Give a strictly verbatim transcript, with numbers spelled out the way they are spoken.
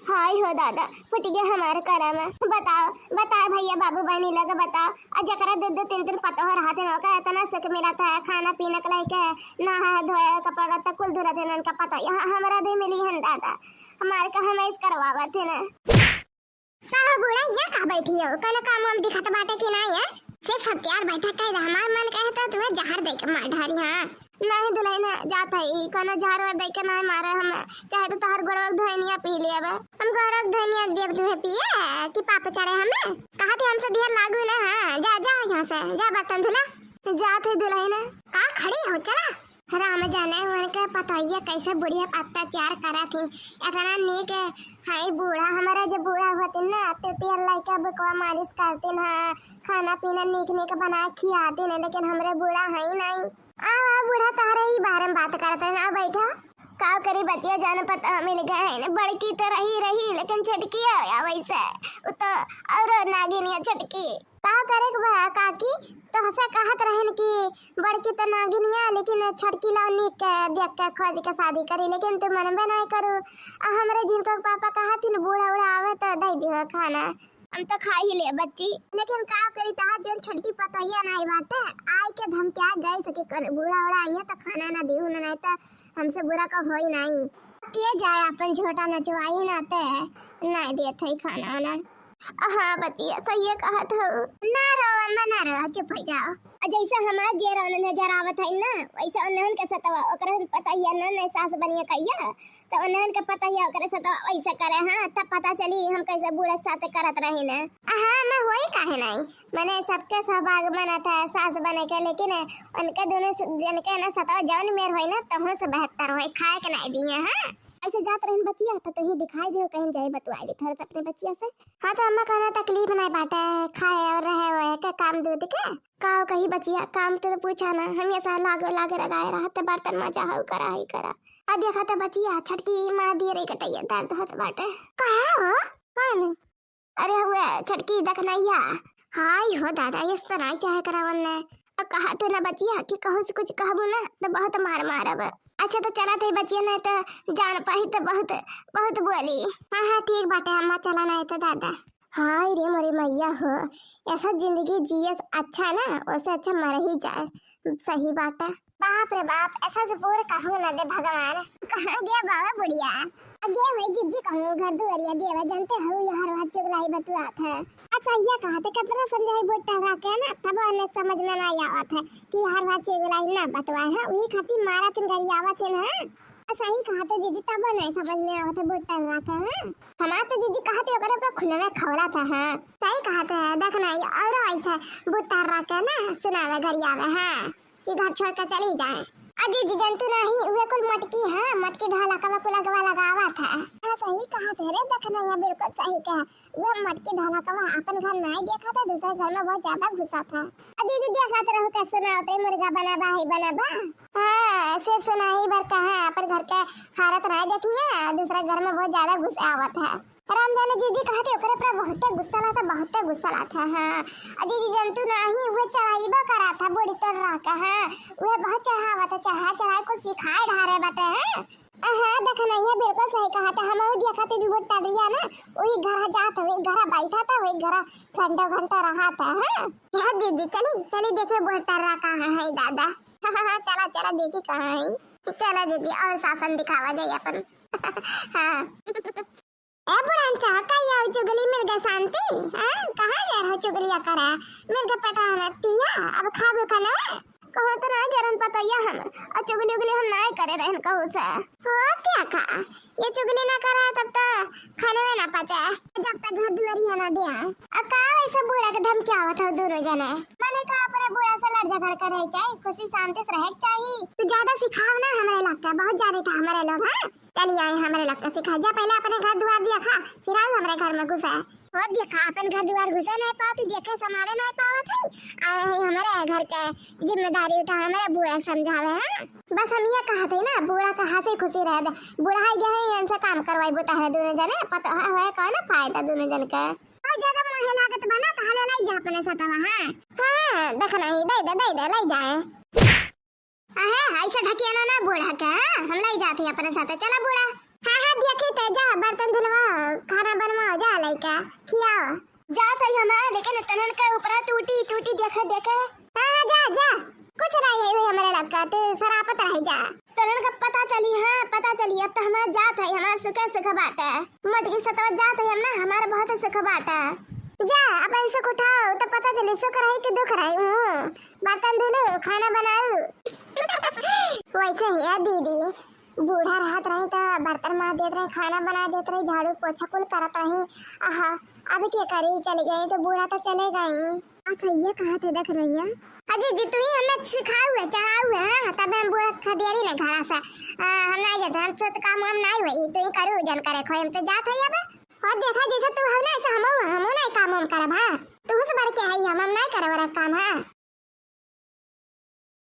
हाय हो दादा, फुटि गया हमार करम। बताओ, बताओ भइया, बाबू बहिनी लोग बताओ। अ जेकरा दू दू तीन तीन पतोह रहत है, ओकरा इतना सुख मिलत है, खाना पीना के लायक है, नहाए धोए, कपड़ा लत्ता कुल धुलत है उनका पतोह। यहाँ हमरा दे मिली हन दादा, हमार का हम ऐस करवावत है ना। का हो बूढ़ा, यहाँ का बैठी हो? कौनो काम वाम दिखत बाटे कि नाहीं है? सिर्फ हथियार बैठा कह दे, हमार मन कहे तो तुम्हें जहर दे के मार डारी। हाँ। नहीं दुलहिन, जात है ई, कौनो जहर वर दे के नहीं मारे हम, चाहे तो तोहर गोड़वा के धोइनिया पी लेब। हम गोड़वा के धोइनिया देब तुम्हें पिए कि पाप चढ़े हमें? कहा थे हमसे दियर लागू ना। हाँ, जा, जा यहाँ से, जा बर्तन धुला। जात है दुलहिन। का खड़ी हो, चला। राम जाने उनके पतोहिया कैसे बुढ़िया पे अत्याचार करत ही। इतना नीक है बूढ़ा, हमारा जब बूढ़ा होतिन ना, तो तेल लइके बुकवा मालिश करतिन, हाँ, खाना पीना नीक नीक बना खियातिन, लेकिन हमरे बूढ़ा है ही नहीं। आओ, आओ बूढ़ा, तोहरे ही बारे में बात करत है ना, बैठा। का करी बचिया, जान पता मिल गए है ना, बड़की तो रही रही, लेकिन छोटकी है या वैसे, वो तो और नागिनिया छोटकी। का करे के बा काकी, तोहसे कहत रहन कि बड़की तो नागिनिया, लेकिन छोटकी लाओ नीक के देख के खोज के शादी करी, लेकिन तू मनबे नहीं करू। आ हमरे जिनको पापा कहत हिन बूढ़ा उड़ा आवे तो दे दियो खाना, हम तो खा ही ले बच्ची। लेकिन का करी, तहार जोन छोटकी पतोहिया नहीं बाटे, आय के धमकिया गए सके कर बूढ़ा उड़ा आइए तो खाना ना दिहु ना, नहीं तो हमसे बुरा का होई नहीं। के जाए अपन झोटा नचवाई ना ते नहीं देत है खाना वाना। हाँ बचिया, सही कहत हो। ना रो अम्मा, ना रो, चुप हो जाओ। आ जैसे हमार जेर उन्हें नजर आवत है ना, वैसे उन्हें के सतवा, ओकरे पतोहिया ना, नहीं सास बनिए कहिया, तो उन्हें के पतोहिया ओकरे सतवा वैसे करे, हाँ, तब पता चली हम कैसे बूढ़े के साथ करत रही ना। हाँ, मैं होई काहे नहीं, मैंने सबके सौभाग्य बनत है सास बने के, लेकिन उनके दोनों से, जन के ना सतवा जौन मेर होई ना, तोहन से बेहतर होई, खाए के नहीं दिए, हाँ। ऐसे जात रहन बचिया, तो तुही दिखाई दियो, कहीं जाए बतुआई दी थोड़ा सा अपने बचिया से। हाँ, तो अम्मा कहना तकलीफ नहीं बाटे, खाए और रहे हुए के काम दूध के। का हो कही बचिया, काम तो पूछा ना, हम ऐसा लागो लागे रगाए रहते बर्तन मजा हो करा ही करा। आ देखा तो बचिया, छोटकी मार दिए रे कटैया, दर्द होत बाटे। का हो? कौन? अरे हुए छोटकी दखनैया। हाय हो दादा, ये तो नहीं चाहे करावन ने। अब कहा तो ना बचिया कि कहूँ से कुछ कहबू ना तो बहुत मार मारब। अच्छा तो चला थे बचिया, नहीं तो जान पाई तो बहुत, बहुत बोली। हाँ, हाँ, ठीक बाटे अम्मा, चला नहीं तो दादा। हाय रे मोरे मैया हो, ऐसा जिंदगी जिए से अच्छा ना, उससे अच्छा मर ही जाए। सही बात है। बाप रे बाप, ऐसा से बोर कहूँ ना दे भगवान। कहाँ गया बाबा बुढ़िया? अगे हुए जिज्जी कहूँ घर दुआरिया देवा, जानते हो ये हर बात चुगलाई बतुआत है। अच्छा ये कहा थे कितना समझाई बोल टहरा के ना, तब उन्हें समझ में नहीं आवत है कि हर बात चुगलाई ना बतुआए है, वही खातिर मारा तुम घर आवत है ना। अच्छा ही कहा थे जिज्जी, तब नहीं समझ में आवत है बोल टहरा के, हाँ। हमार तो जिज्जी कहा थे ओकरे पर खुनवे खौला था, हाँ। सही कहा थे, देख ना ये और ऐसा बोल टहरा के ना सुनावे घर आवे, हाँ। कि घर छोड़ के चली जाए। अजी जी, जंतु नहीं, उहे कुल मटकी है, मटकी ढाला का कुल अगवा लगावा था। हाँ, सही कहा थे रे, देख ना, यहाँ बिल्कुल सही कहा। उहे मटकी ढाला का अपन घर नहीं देखा था, दूसरे घर में बहुत ज्यादा घुसा था। अजी जी, देखा तो रहो कैसे ना होते मुर्गा बना बा, ही बना बा। हाँ, सिर्फ सुनाई भर का है, अपन घर के हालत नहीं देखी है, दूसरे घर में बहुत ज्यादा घुस आवत है। राम जाने जीजी कहत है, ओकरे पर बहुते गुस्सा लाता, बहुते गुस्सा लाता, हाँ। आ जीजी जंतु नाही, उहे चढ़ाईबा कराता, बूढ़ी तोर राका, हाँ। उहे बहुत चढ़ावत है, चढ़ा चढ़ाई कुछ सिखाए ढारे बाटे, हाँ। हाँ, देख ना, ये बिल्कुल सही कहत है, हमहू देखत है बूढ़ तड़िया ना, वही घरा जात है, वही घरा बैठत है, वही घरा घंटा घंटा रहत है, हाँ। हाँ जीजी, चली, चली देखी बूढ़ तर्रा कहाँ है दादा। हाँ, हाँ, हाँ, चला, चला देखी कहाँ है। चला जीजी, और शासन दिखावा जाए अपन। हाँ। ए बुढ़न चाह, का ये चुगली मिल गए शांति? हाँ? कहाँ गए हो चुगलिया करे? मिल गए पटा हमें तिया, अब खाबो खाना? कहो तो ना जरन पतैया हम, और चुगली उगली हम ना करे रहन कहू से। हो क्या का? ये चुगली ना करे तब तो खानवे ना पचे। जब तक घर दुआरिया ना दे। आ का वैसे बूढ़ा के धमकियावत हो दोनों जने? मने का अपने बूढ़ा से लड़ झगड़ करे चाहिए, खुशी शांति से रहे चाहिए। तू ज्यादा सिखाव ना हमारे इलाका, बहुत ज्यादा था हमारे लोग, हाँ? चली आए हमरे लग के सिखा जा, पहले अपने घर दुआर देखा, फिर आओ हमरे घर में घुसे। हो देखा, अपन घर दुआर घुसे नहीं पावत, देखे संभाले नहीं पावत है, आए हैं हमरे घर के जिम्मेदारी उठा, हमरे बुआ समझावे हैं। बस हम ये कहते हैं ना, बूढ़ा का हंसी खुशी रहे दे, बुढ़ाई गए हैं, इनसे काम करवाई बुता है दोनों जने, पता है, है कौन फायदा दोनों जन के। और ज्यादा मोहे लागत बना तो हले लाई जा अपने सतवा, हाँ। हाँ, देख नहीं, दे दे, दे दे, लाई जाए। अहे, ऐसे ढकिया ना, ना बूढ़ा के, हाँ? हम लाई जाते हैं अपने साथे। चला बूढ़ा। हाँ, हाँ, देखी त जा, बर्तन धुलवा, खाना बनवा, जा लइका खियाओ। जात हई हम, लेकिन तनन के ऊपर टूटी टूटी देखे देखे। हाँ, हाँ, जा, जा, कुछ नहीं है, वही हमारे लड़का, तू सरापत रही जा। तनन का पता चली, हाँ, पता चली, अब तो हमार जात है, हमार सुखे सुख बाटे। मोटकी सतवा जात है हम ना, हमार बहुत सुख बाटे। जा, अपन सुख उठाओ, तो पता चली सुख रही कि दुख रही। हूँ, बर्तन धुलू, खाना बनाऊ। वैसे ही है दीदी, बूढ़ा रहत रही त बर्तन माज देत रही, खाना बना देत रही, झाड़ू पोछा कुल करत रही। आहा, अब के करी, चली गई तो बूढ़ा तो चले गई। अच्छा, ये कहत है, देख रही है। अजय जी, तू ही हमें सिखाऊ है, चढ़ाऊ है, हाँ? तब हम बूढ़ा खदेरी नहीं घरा से। आ, हम नहीं जाते, हम से तो काम वाम नहीं हुई, तू ही करू, जन करे खोए, हम तो जात है अब। और देखा, जैसे तू हो ना, ऐसे हम, हम नहीं काम वाम करब, हाँ? तू से बढ़ के आई, हम, हम नहीं करब रे काम, हाँ?